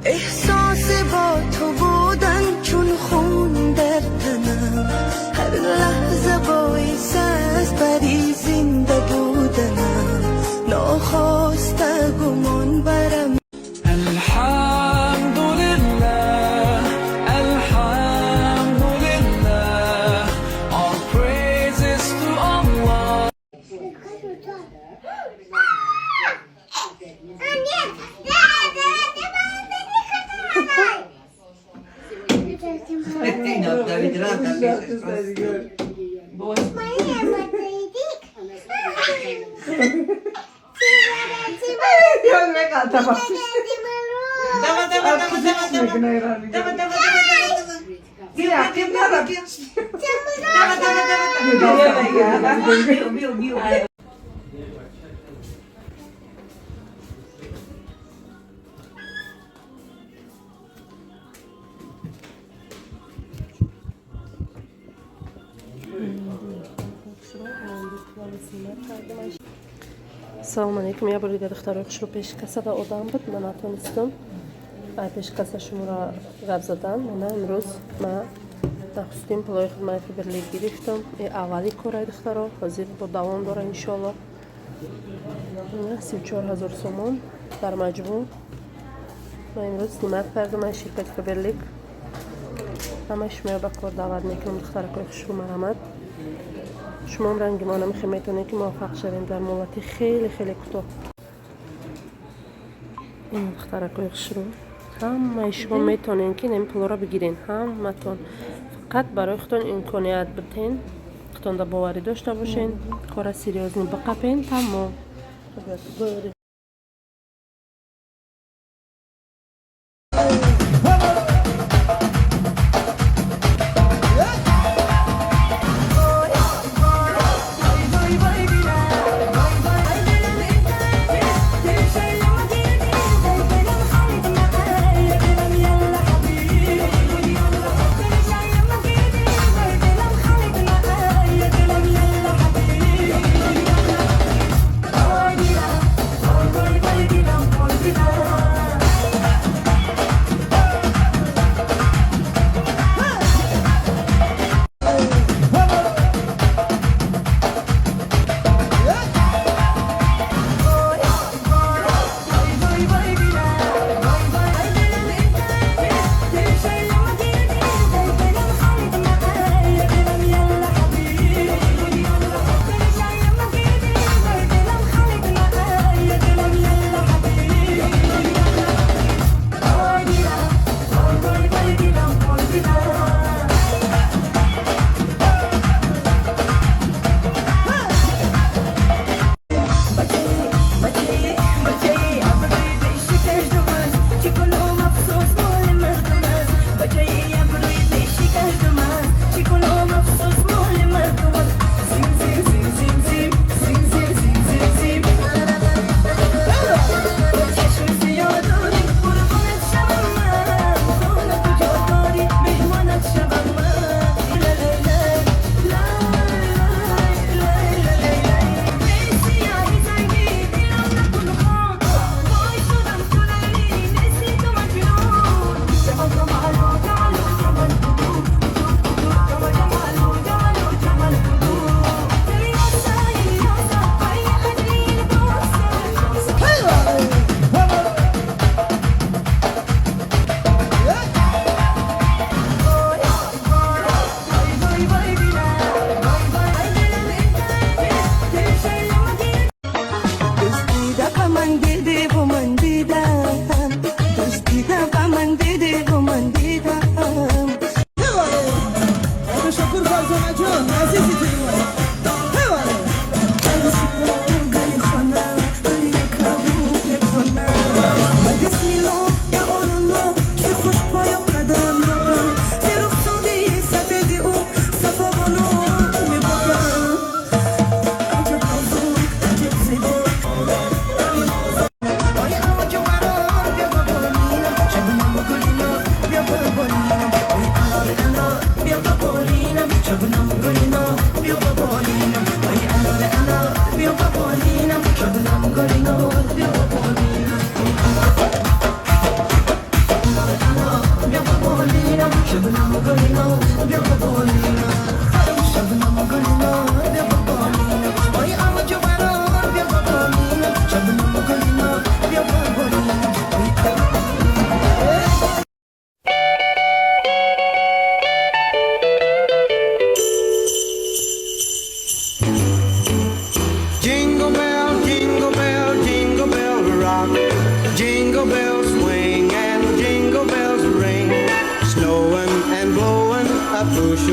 احساس با تو بودن چون خون در تنم هر لحظه باعث است بری زنده بودنم ناخواسته گمان برم. الحمد لله، الحمد لله، all praises to Allah. Салому алейкум. Я бори дига, духтарои хушрӯ, пеши кассада одам буд, ман натонистам пеши касса шуморо гап задан. Мана, имрӯз ма нахустин пулои хидмати Фаберлик гирифтам. Аввали кораи, духтаро, ҳозир бо давом дора, иншоалло. 34 000 сомон дар маҷмӯъ ма имрӯз снимать кардам аз ширкати Фаберлик. Ҳамаи шуморо ба кор даъват мекунам, духтаракои хушрӯ, марҳамат. Шумоам ранги мо намихе метавонед, ки муваффақ шавем дар муҳлати хеле хеле кӯтоҳ. Ин, духтаракои хушрӯ, ҳамаи шумо метавонед, ки ин пулоро бигирен. Ҳаматон фақат барои худтон имконият бидиҳен, худтонда боварӣ дошта бошен, кора серьёзно биқапен, тамом.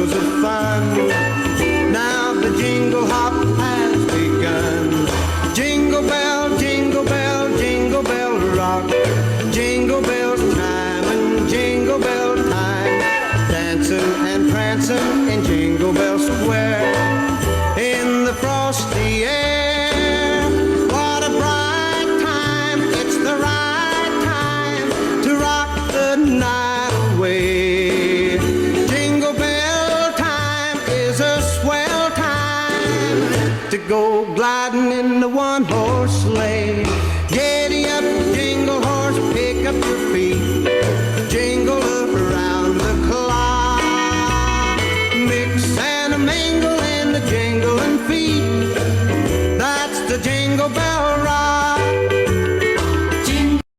bushels of fun. Now the jingle hop has begun. Jingle bell, jingle bell, jingle bell rock. Jingle bells chime and jingle bell time. Dancing and prancing in Jingle Bell Square. In the frosty air. What a bright time, it's the right time to rock the night away. Jingle bell time is a swell time to go gliding in the one horse sleigh. Giddy up, jingle horse, pick up your feet. Jingle around the clock. Mix and a mingle in the jingling feet.